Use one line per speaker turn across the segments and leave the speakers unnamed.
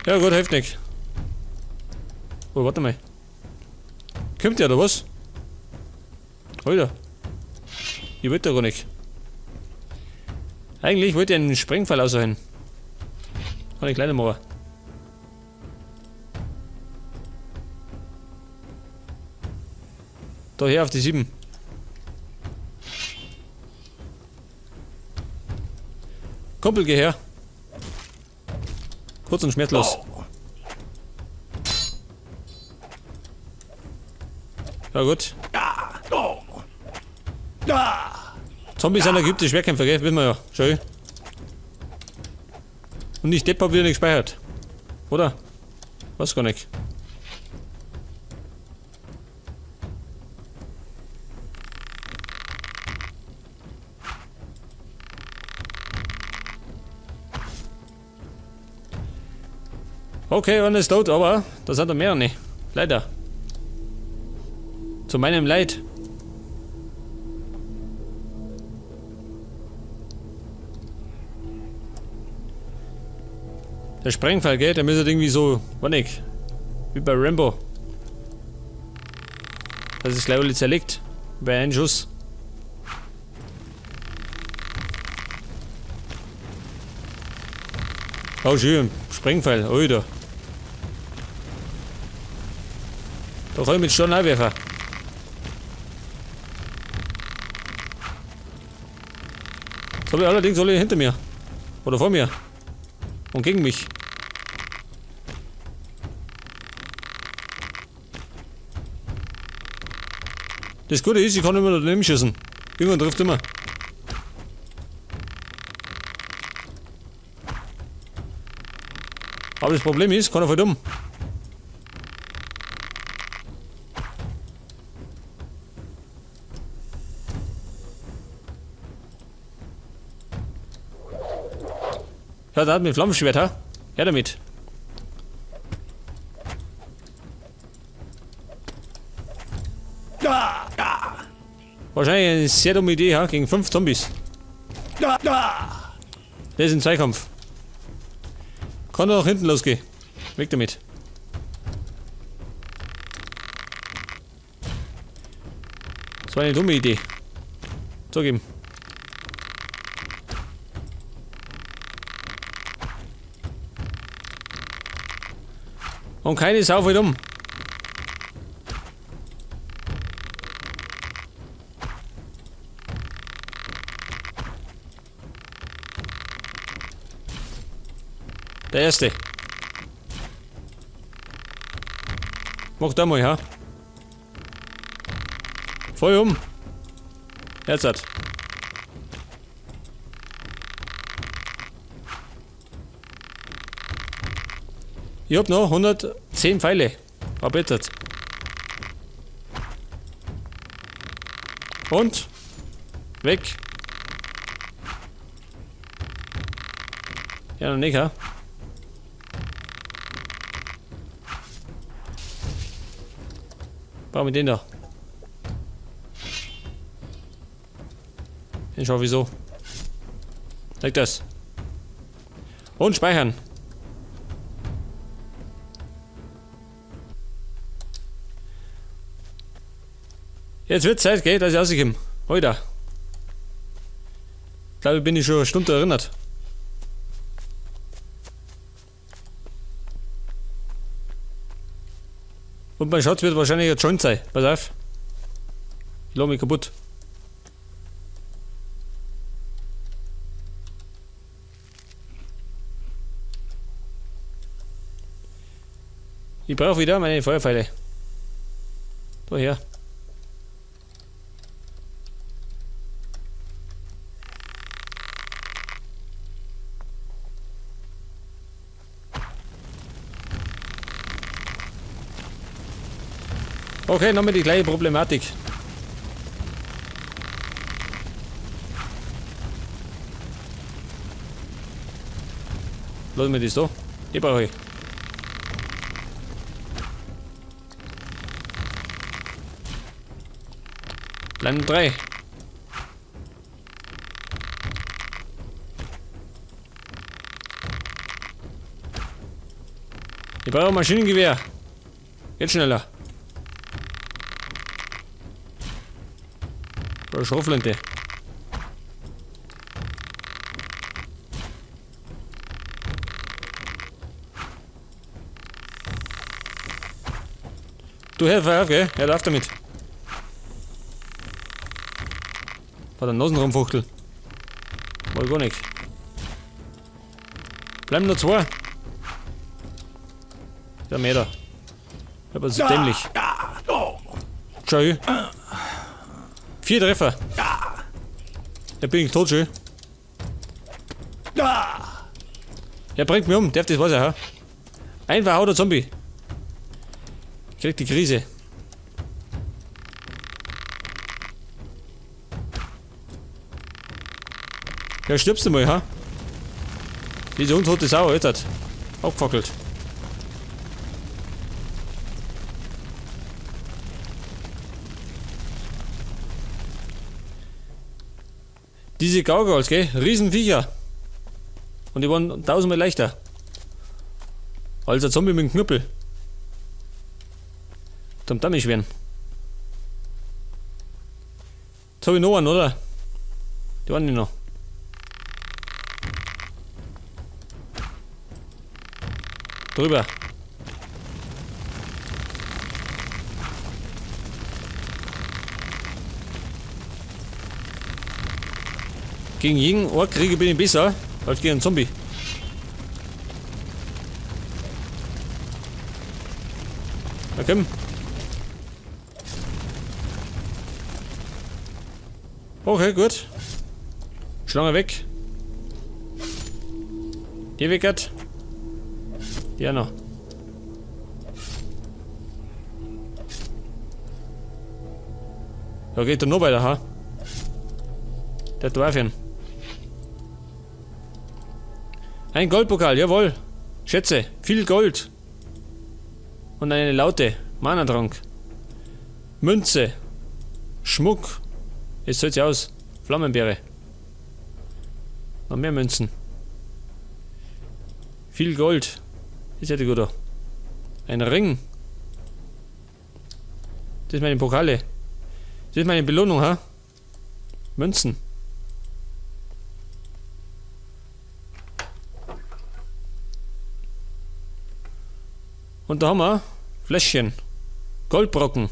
Ja gut, hilft nix. Oh, warte mal. Kommt der oder was? Alter. Ich wollte da gar nicht. Eigentlich wollte ich einen Sprengfall ausholen. Kann ich kleiner machen. Da her auf die 7. Kumpel, geh her. Kurz und schmerzlos. Ja gut. Zombies sind ägyptische Schwerkämpfer, gell? Wissen wir ja. Schön. Und ich Depp hab wieder nicht gespeichert. Oder? Weiß gar nicht. Okay, einer ist tot, aber da sind da mehrere. Leider. Zu meinem Leid. Der Sprengfall, gell? Der müsste irgendwie so, weiß nicht, wie bei Rambo. Dass es gleich alle zerlegt. Bei einem Schuss. Oh, schön. Sprengfall, Alter. Da kann ich mit Stein werfen. Jetzt hab ich allerdings alle hinter mir. Oder vor mir. Und gegen mich. Das Gute ist, ich kann immer daneben schießen. Irgendwann trifft immer. Aber das Problem ist, keiner fällt um. Ja, da hat mit Flammenschwert, ha? Her damit. Wahrscheinlich eine sehr dumme Idee, ha? Gegen 5 Zombies. Das ist ein Zweikampf. Kann doch nach hinten losgehen. Weg damit. Das war eine dumme Idee. Zugeben. Und keine Sau fällt um. Der erste. Mach da mal, ha? Voll um. Jetzt hat. Ich hab noch 110 Pfeile. Ab jetzt. Und? Weg. Ja, noch nicht, ha? Brauchen wir den da? Den schau wieso. Zeig das. Und speichern. Jetzt wird Zeit, gell, dass ich rauskomme. Heute. Ich glaube, bin ich schon eine Stunde erinnert. Und mein Schatz wird wahrscheinlich jetzt schon sein. Pass auf. Ich lass mich kaputt. Ich brauche wieder meine Feuerpfeile. Da her. Okay, nochmal die gleiche Problematik. Lass mir das da. Die brauche ich. Bleiben 3. Ich brauche ein Maschinengewehr. Geht schneller. Oder Schrotflinte. Du, hör auf, gell? Hör auf damit. Bei der Nasen rumfuchteln. War gar nicht. Bleiben nur zwei. Ja, mehr da. Aber so dämlich. Schau. 4 Treffer. Da bin ich tot schon. Er bringt mich um, darf das weiß er, ha? Ein verhauter Zombie. Ich krieg die Krise. Ja, stirbst du mal, ha? Diese untote Sau, jetzt hat. Abgefackelt. Diese Gargoyles, gell? Riesenviecher. Und die waren 1000-mal leichter. Als ein Zombie mit dem Knüppel. Zum Dummy werden. Jetzt hab ich noch einen, oder? Die waren nicht noch. Drüber. Gegen jeden Ork-Krieger bin ich besser als gegen einen Zombie. Na komm. Okay, gut. Schlange weg. Die weg. Die auch noch. Da geht er noch weiter, ha? Der Dwarfchen. Ein Goldpokal, jawohl. Schätze, viel Gold. Und eine Laute. Mana-Trank. Münze. Schmuck. Es zahlt sich aus. Flammenbeere. Noch mehr Münzen. Viel Gold. Das hätte gut da. Ein Ring. Das ist meine Pokale. Das ist meine Belohnung, ha? Münzen. Und da haben wir Fläschchen. Goldbrocken.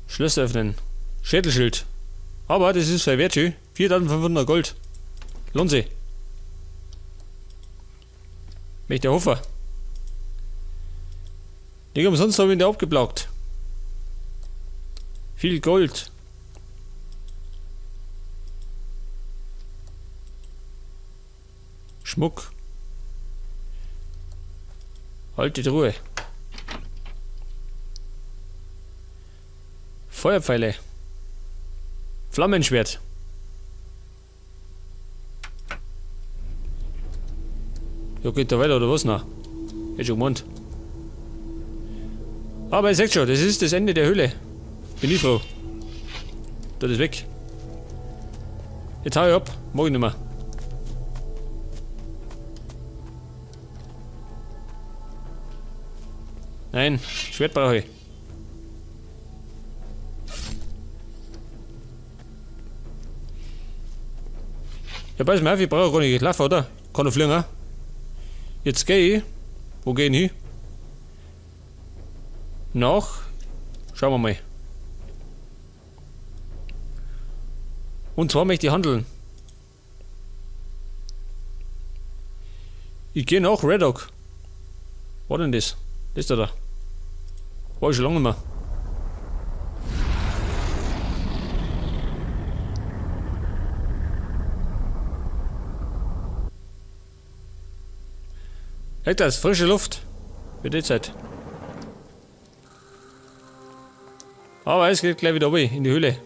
Schlösser öffnen. Schädelschild. Aber das ist sehr wert, schön. 4500 Gold. Lohnt sich. Möchte hoffen. Nicht umsonst habe ich ihn da abgeblockt. Viel Gold. Schmuck. Halt die Truhe. Feuerpfeile. Flammenschwert. Ja, geht da weiter oder was noch? Hätte schon gemeint. Aber ihr seht schon, das ist das Ende der Höhle. Bin ich froh. Das ist weg. Jetzt hau ich ab. Mag ich nicht mehr. Nein, Schwert brauche ich. Ja, pass mal auf, ich brauche gar nicht laufen, oder? Kann ich fliegen, Jetzt geh ich. Wo geh ich hin? Nach. Schauen wir mal. Und zwar möchte ich handeln. Ich geh nach Red Oak. Was denn das? Das ist da. War ich schon lange nicht mehr. Echt das, frische Luft. Für die Zeit. Aber es geht gleich wieder runter in die Höhle.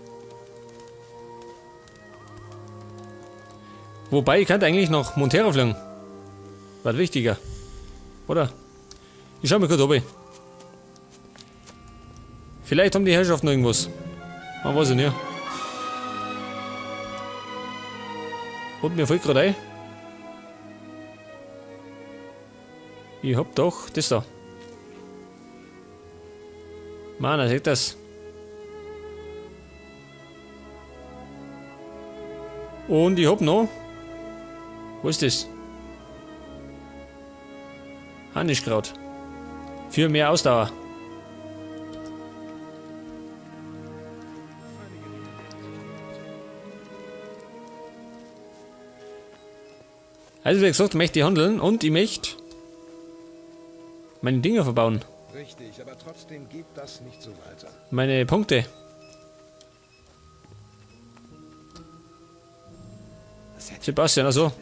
Wobei, ich könnte eigentlich noch Montera fliegen. War wichtiger. Oder? Ich schau mir kurz runter. Vielleicht haben die Herrschaften noch irgendwas. Man weiß ja nicht. Und mir fällt gerade ein. Ich hab doch das da. Mann, er sieht das. Und ich hab noch. Wo ist das? Harnischkraut. Für mehr Ausdauer. Also wie gesagt, möchte ich handeln und ich möchte meine Dinger verbauen.
Richtig, aber trotzdem geht das nicht so weiter.
Meine Punkte. Sebastian, also.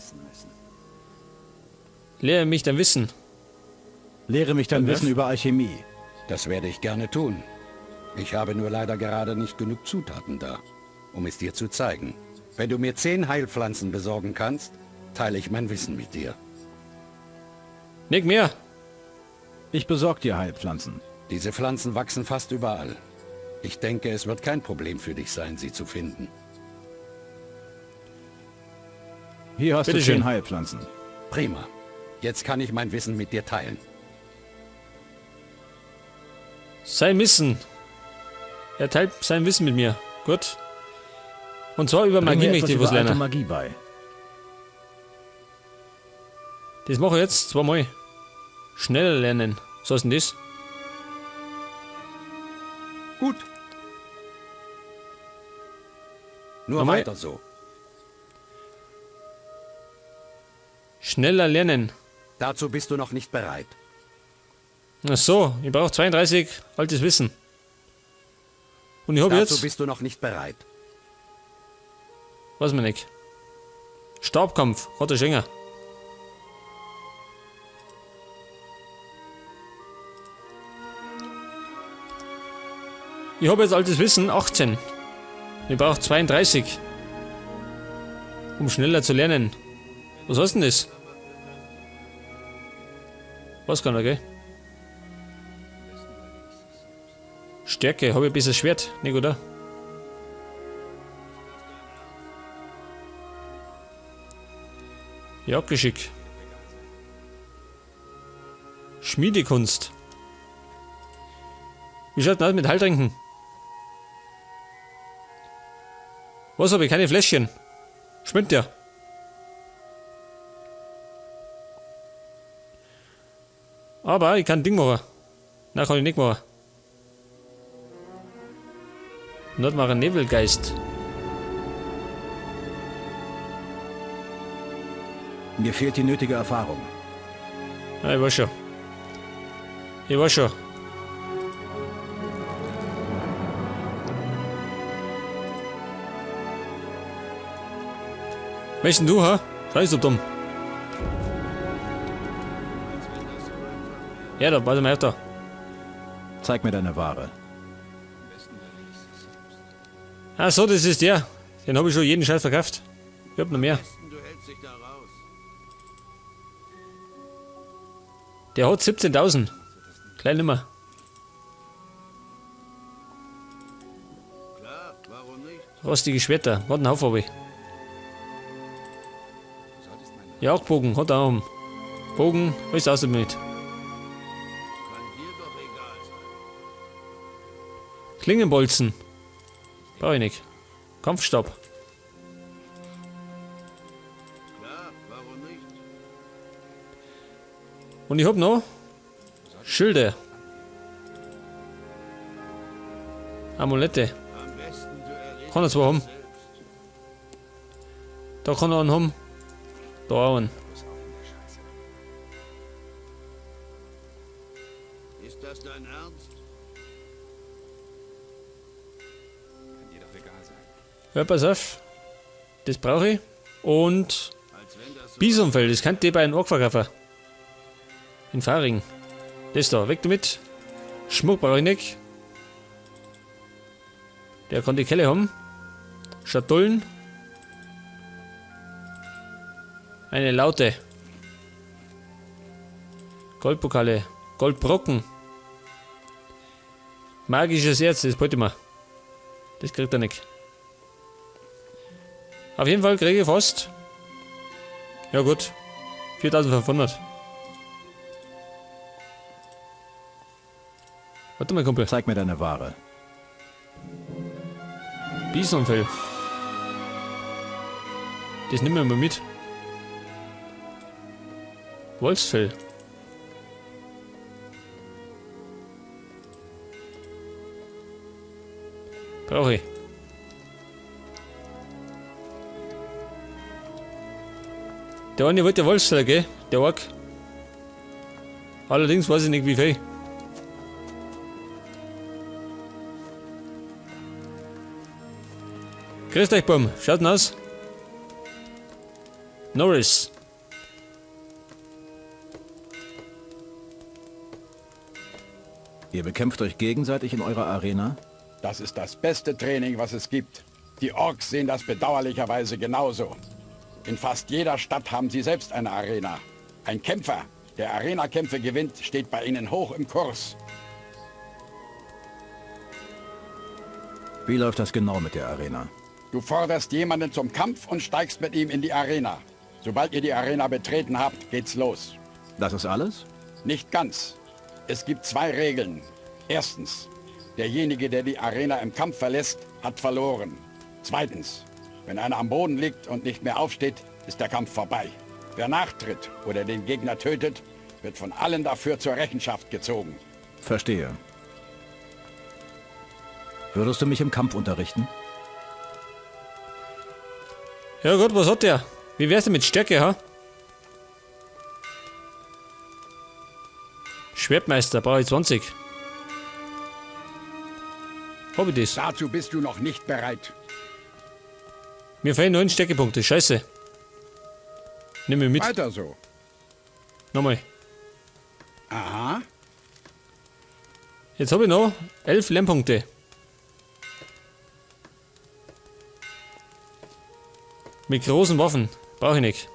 Lehre mich dein Wissen.
Lehre mich dein Wissen über Alchemie.
Das werde ich gerne tun. Ich habe nur leider gerade nicht genug Zutaten da, um es dir zu zeigen. Wenn du mir 10 Heilpflanzen besorgen kannst, teile ich mein Wissen mit dir.
Nicht mehr.
Ich besorge dir Heilpflanzen.
Diese Pflanzen wachsen fast überall. Ich denke, es wird kein Problem für dich sein, sie zu finden.
Hier hast
Bitte
du 10
schön.
Heilpflanzen.
Prima. Jetzt kann ich mein Wissen mit dir teilen.
Sein Wissen. Er teilt sein Wissen mit mir. Gut. Und zwar über
Bring
Magie
mir
möchte
etwas
ich was
über alte
lernen.
Magie bei.
Das mache ich jetzt zweimal. Schneller lernen. So ist denn das?
Gut. Nur
Nochmal.
weiter so.
Schneller lernen.
Dazu bist du noch nicht bereit.
Ach so, ich brauche 32 altes Wissen. Und ich habe
Dazu
jetzt...
bist du noch nicht bereit.
Weiß man nicht. Stabkampf, hat der Schenger. Ich habe jetzt altes Wissen, 18. Ich brauche 32. Um schneller zu lernen. Was heißt denn das? Was kann er, gell? Stärke, habe ich ein bisschen Schwert, nicht, oder? Jagdgeschick. Schmiedekunst. Wie schaut denn aus mit Heiltränken? Was habe ich? Keine Fläschchen. Schmeckt ja. Aber ich kann Ding machen. Nein, kann ich nicht machen. Nordmarer Nebelgeist.
Mir fehlt die nötige Erfahrung.
Ja, ich weiß schon. Ich weiß schon. Wer ist denn du, ha? Scheiß du dumm. Ja, da, warte mal her da.
Zeig mir deine Ware.
Ach so, das ist der. Den habe ich schon jeden Scheiß verkauft. Ich hab noch mehr. Der hat 17.000. Klein nimmer. Rostige Schwerter. Hat einen Haufen hab ich. Jagdbogen hat er auch. Bogen, alles aus damit. Klingenbolzen. Brauch ich nicht. Kampfstab. Und ich hab noch Schilde. Amulette. Kann er zwar haben. Da kann er einen haben. Da auch einen.
Ist das dein Ernst?
Ja, pass auf. Das brauche ich. Und Bisonfell, das könnt ihr bei einem Ork verkaufen. In Faring. Das da, weg damit. Schmuck brauche ich nicht. Der kann die Kelle haben. Schatullen. Eine Laute. Goldpokale. Goldbrocken. Magisches Erz, das wollte ich mal. Das kriegt er nicht. Auf jeden Fall kriege ich fast. Ja gut. 4500. Warte mal, Kumpel.
Zeig mir deine Ware.
Bisonfell. Das nehmen wir mal mit. Wolfsfell. Brauche ich. Der eine wollte Wolfsfell, gell? Der Ork. Allerdings weiß ich nicht, wie viel. Grüßt euch, Baum. Schaut denn aus? Norris.
Ihr bekämpft euch gegenseitig in eurer Arena?
Das ist das beste Training, was es gibt. Die Orks sehen das bedauerlicherweise genauso. In fast jeder Stadt haben sie selbst eine Arena. Ein Kämpfer, der Arenakämpfe gewinnt, steht bei ihnen hoch im Kurs.
Wie läuft das genau mit der Arena?
Du forderst jemanden zum Kampf und steigst mit ihm in die Arena. Sobald ihr die Arena betreten habt, geht's los.
Das ist alles?
Nicht ganz. Es gibt zwei Regeln. Erstens, derjenige, der die Arena im Kampf verlässt, hat verloren. Zweitens, wenn einer am Boden liegt und nicht mehr aufsteht, ist der Kampf vorbei. Wer nachtritt oder den Gegner tötet, wird von allen dafür zur Rechenschaft gezogen.
Verstehe. Würdest du mich im Kampf unterrichten?
Ja gut, was hat der? Wie wär's denn mit Stärke, ha? Schwertmeister, brauche ich 20. Hab ich das?
Dazu bist du noch nicht bereit.
Mir fehlen 9 Stärkepunkte, scheiße. Nimm mich mit.
Weiter so.
Nochmal.
Aha.
Jetzt habe ich noch 11 Lernpunkte. Mit großen Waffen. Brauche ich nicht.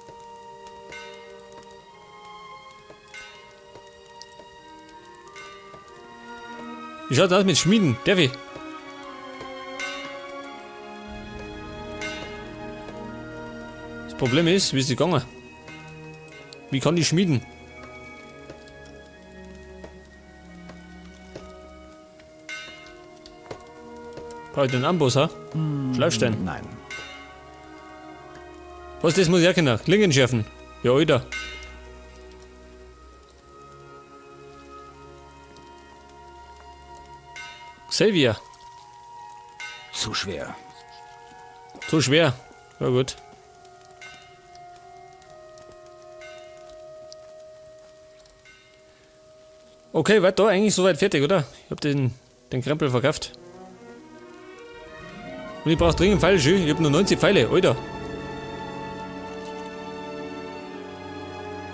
Wie schaut das aus mit Schmieden? Darf ich? Das Problem ist, wie ist die gegangen? Wie kann die schmieden? Brauche ich den Amboss, ha? Schleifstein.
Nein.
Was, das muss ich auch können. Klingen schärfen. Ja, Alter. Xavier.
Zu schwer.
Zu schwer. Ja gut. Okay, war da eigentlich soweit fertig, oder? Ich hab den Krempel verkauft. Und ich brauch dringend Pfeile, schön. Ich hab nur 90 Pfeile, Alter.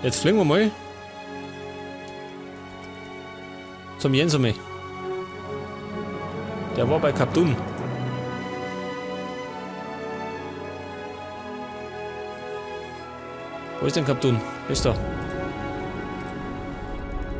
Jetzt fliegen wir mal zum Jens einmal. Der war bei Kaptun. Wo ist denn Kaptun? Ist da.